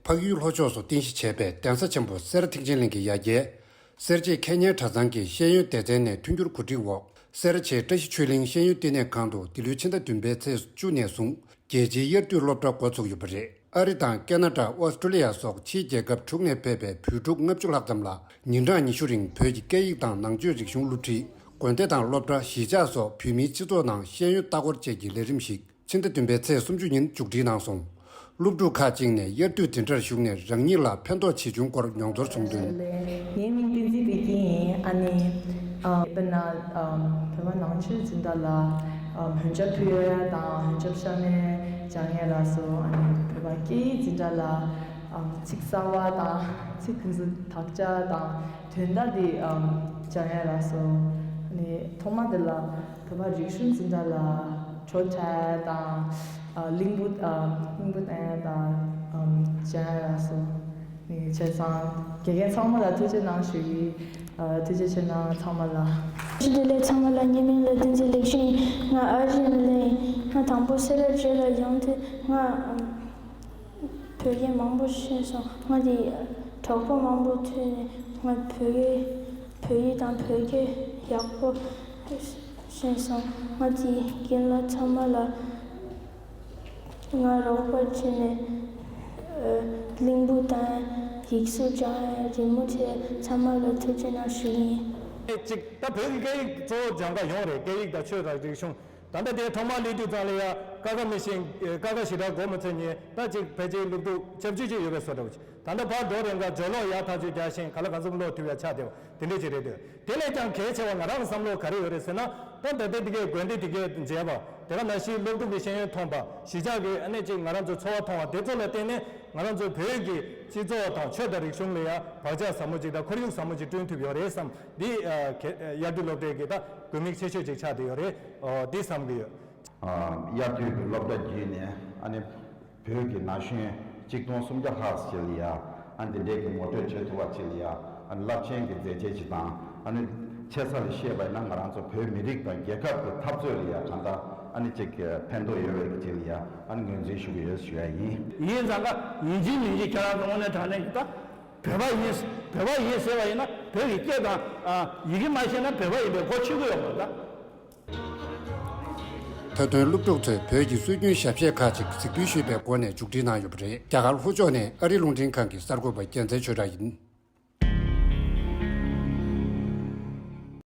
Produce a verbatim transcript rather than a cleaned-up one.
འཕགས་ཡུལ་ལྷོ་ཕྱོགས་སུ་རྟེན་གཞི་བྱས་པའི་གདན་ས་ཆེན་པོ་སེ་ར་ཐེག་ཆེན་གླིང་གི་ཡ་གྱལ། སེར་བྱེས་མཁས་སྙན་གྲྭ་ཚང་གི་ཤེས་ཡོན་སྡེ་ཚན་ནས་མཐུན་འགྱུར་གོ་སྒྲིག་འོག་སེ་ར་བྱེས་བཀྲ་ཤིས་ཆོས་གླིང་ཤེས་ཡོན་བསྟི་གནས་ཁང་དུ་འདི་ལོའི་ཕྱི་ཟླ་བདུན་པའི་ཚེས་བཅུ་ནས་བཟུང་རྒྱལ་སྤྱིའི་དབྱར་དུས་སློབ་གྲྭ་འགོ་ཚུགས་ཡོད་པ་རེད། ཨ་རི་དང་ཀེ་ན་ཌ། ཨོ་སི་ཀྲོ་ལི་ཡ་སོགས་ཕྱིའི་རྒྱལ་ཁབ་དྲུག་ནས་ཕེབས་པའི་བོད་ཕྲུག་ལྔ་བཅུ་ལྷག་ཙམ་ལ་ཉིན་གྲངས་ཉི་ཤུ་རིང་བོད་ཀྱི་སྐད་ཡིག་དང་ནང་ཆོས་རིག་གཞུང་སློབ་ཁྲིད། དགོན་སྡེ་དང་སློབ་གྲྭ། གཞིས་ཆགས་སོགས་བོད་མིའི་སྤྱི་ཚོགས་ནང་ཤེས་ཡོན་ལྟ་སྐོར་བཅས་ཀྱི་ལས་རིམ་ཞིག་ཕྱི་ཟླ་བདུན་པའི་ཚེས་སུམ་ཅུ་ཉིན་མཇུག་སྒྲིལ་གནང་སོང་། སློབ་ཕྲུག་ཁག་ཅིག་ནས་དབྱར་དུས་འཛིན་གྲྭར་ཞུགས་ནས་རང་ཉིད་ལ་ཕན་ཐོགས་ཇི་བྱུང་སྐོར་མྱོང་ཚོར་གསུངས་དོན། ངའི་མིང་བསྟན་འཛིན་བདེ་སྐྱིད་ཡིན། ཨ་ནི་ཨ་དཔེར་ན་ཨམ་བོད་པ་ནང་ཆོས་འཛིན་གྲྭ་ལ་ཨམ་འོས་འཚམ་ཕུལ་ཡ་དང་འོས་འཚམ་ཤ་མེད་སྦྱང་ཡ་ལ་སོགས། ཨ་ནི་བོད་པ་སྐད་ཡིག་འཛིན་གྲྭ་ལ་ཨམ་ཚིག་གསར་བ་དང་ཚིག་དེ་ཚོ་དག་ཆ་དང་དོན་དག་དེ་ཨམ་སྦྱང་ཡ་ལ་སོགས། ཨ་ནི་ཐོག་མ་དེ་ལ་བོད་པ་རིག་གཞུང་འཛིན་གྲྭ་ལ་བྲོ་འཁྲབ་དང་ཨ་གླིང་བུ་ཨ་གླིང་བུ་བསྟན་དང་ཨམ་སྦྱང་ཡ་ལ་སོགས། ནི་བྱས་ཙང་དགེ་རྒན་ཚང་མ་ལ་ཐུགས་རྗེ་གནང་ཞུ་གི། ཨ་ཐུགས་རྗེ་ཆེ་གནང་ཚང་མ་ལ། བཀྲ་ཤིས་བདེ་ལེགས་ཚང་མ་ལ། ངའི་མིང་ལ་བསྟན་འཛིན་ལེགས་བཤད་ཡིན། ང་ཨ་རིའི་མི་ལ་ཡིན། ང་དང་པོ་སེ་ར་བྱེས་ལ་ཡོང་དུས་ང་ཨམ་བོད་སྐད་མང་པོ་ཤེས་སོང་། ང་དེ་གྲོགས་པོ་མང་པོ་ཐུག་ནས་ང་བོད་སྐད་བོད་ཡིག་དང་བོད་སྐད་ཡག་པོ་ཤེས་སོང་། ང་དེ་རྒན་ལགས་ཚང་མ་ལ་ང་རོགས་པ་བྱས་ནས་ཨ་གླིང་བུ་དང་ཡིག་གཟུགས་སྦྱང་ཡ་རི་མོ་བྱས་ཚང་མ་ལ་ཐུགས་རྗེ་གནང་ཞུ་གི་ཡིན། གཅིག་ད་བོད་ཀྱི་སྐད་ཡིག་གཙོ་བོ་སྦྱང་ག་ཡོང་རེད། སྐད་ཡིག་དང་ཆོས་དང་རིག་གཞུང་། ད་ལྟ་དེ་ཐོག་མར་སླེབས་དུས་ཙང་ལ་ཡ་ཀ་ཁ་མི་ཤེས། ཀ་ཁ་ཞེ་དྲག་གོ་མི་ཚོད་ཉེ། ད་ཅིག་ཕལ་ཆེར་སློབ་ཕྲུག་ཆབ་ཅིག་ཅིག་ཡོད་པའི་བཟོ་འདྲ་བོ་ཅིག་ད་ལྟ་ཕར་འགྲོ་རན་ག་སྦྱོར་ཀློག་ཡག་ཐག་ཆོད་རྒྱག་ཤེས། ག་ལ་གང་འཚམ་ཀློག་ཐུབ་ཡ་ཆགས་བསྡད་པ་དེ་འདྲ་ཅིག་རེད་འདུག་དེ་ལས་ཀྱང་གལ་ཆེ་བ་ང་རང་གི་བསམ་བློ་ག་རེ་ཡོད་རེད་ཟེར་ན། ད་ད་ལྟ་དེ་གའི་དགོན་སྡེ་དེ་གའི་མཇལ་བ། དེ་ག་ནང་བཞིན་སློབ་ཕྲུག་གི་ཤེས་ཡོན་ཐོན་པ། གཞིས་ཆགས་ཀྱི་ཨ་ནི་ཅིག་ང་རང་ཚོའི་འཚོ་བ་མཐོང་བ་དེ་ཚོ་ལ་བརྟེན་ནས་ང་རང་ཚོའི་བོད་ཀྱི་སྤྱི་ཚོགས་དང་ཆོས་དང་རིག་གཞུང་ལ་ཡང་བག་ཆགས་ཟབ་མོ་ཅིག་དང་ཁོར་ཡུག་ཟབ་མོ་ཅིག་བསྐྲུན་ཐུབ་ཡོད་རེད་བསམ། འདི་ཨ་གལ་དབྱར་དུས་སློབ་གྲྭའི་གི་ད་དགོས་དམིགས་ཆེ་ཤོས་ཅིག་ཆགས་བསྡད་ཡོད་རེད། ཨོ་འདི་བསམ་གྱི་ཡོད། ཨ་དབྱར་དུས་ཀྱི་སློབ་གྲྭ་བརྒྱུད་ནས་ཨ་ནི་བོད་ཀྱི་ན་གཞོན་གཅིག་སྟོང་སུམ་བརྒྱ་ལྷག་ཅིག་ལ་ཡ་ཨ་འདི་འདྲའི་གི་ངོ་སྤྲོད་བྱེད་ཐུབ་པ་ཅིག་ལ་ཡ་ཨ་ནི་རླབས་ཆེན་གྱི་མཛད་རྗེས་ཅིག་དང་ཨ་ནི་ཆེ་ས་ལ་བཤད་པ་ཡིན་ན་ང་རང་ཚོ་བོད་མི་རིགས་དང་རྒྱལ་ཁབ་ཀྱི་འཐབ་རྩོད་ལ་ཡ་གང་ལྟར་ཨ་ནི་ཅིག་ཕན་ཐོགས་ཡོད་པའི་གི་ཅིག་ལ་ཡ་ཨ་ནི་ངོས་འཛིན་ཞུ་གི་ཡོད་ཞུ་ཡ་ཡིན། ཡིན་ཙང་ཀ་ཡིན་གཅིག་མིན་གཅིག་ཁྱེད་རང་ཚོ་དངོས་གནས་དྲང་གནས་ཀྱི་ད་བོད་པ་ཡིན། བོད་པ་ཡིན་ཟེར་བ་ཡིན་ན་བོད་ཀྱི་སྐད་དང་ཨ་ཡི་གེ་མ་ཤེས་ན་བོད་པ་ཡིན་པའི་གོ་ཆོད་ཀྱི་ཡོད་མ་རེད་ད། མཐའ་དོན་སློབ་ཕྲུག་ཚོས་བོད་ཀྱི་སྲོལ་རྒྱུན་ཞབས་གཞས་ཁག་ཅིག་གཟིགས་འབུལ་ཞུས་པའི་སྒོ་ནས་མཇུག་སྒྲིལ་གནང་ཡོད་པ་རེད། རྒྱ་གར་ལྷོ་ཕྱོགས་ནས་ཨ་རིའི་རླུང་འཕྲིན་ཁང་གི་གསར་འགོད་པ་རྒྱལ་མཚན་ཆོས་གྲགས་ཡིན།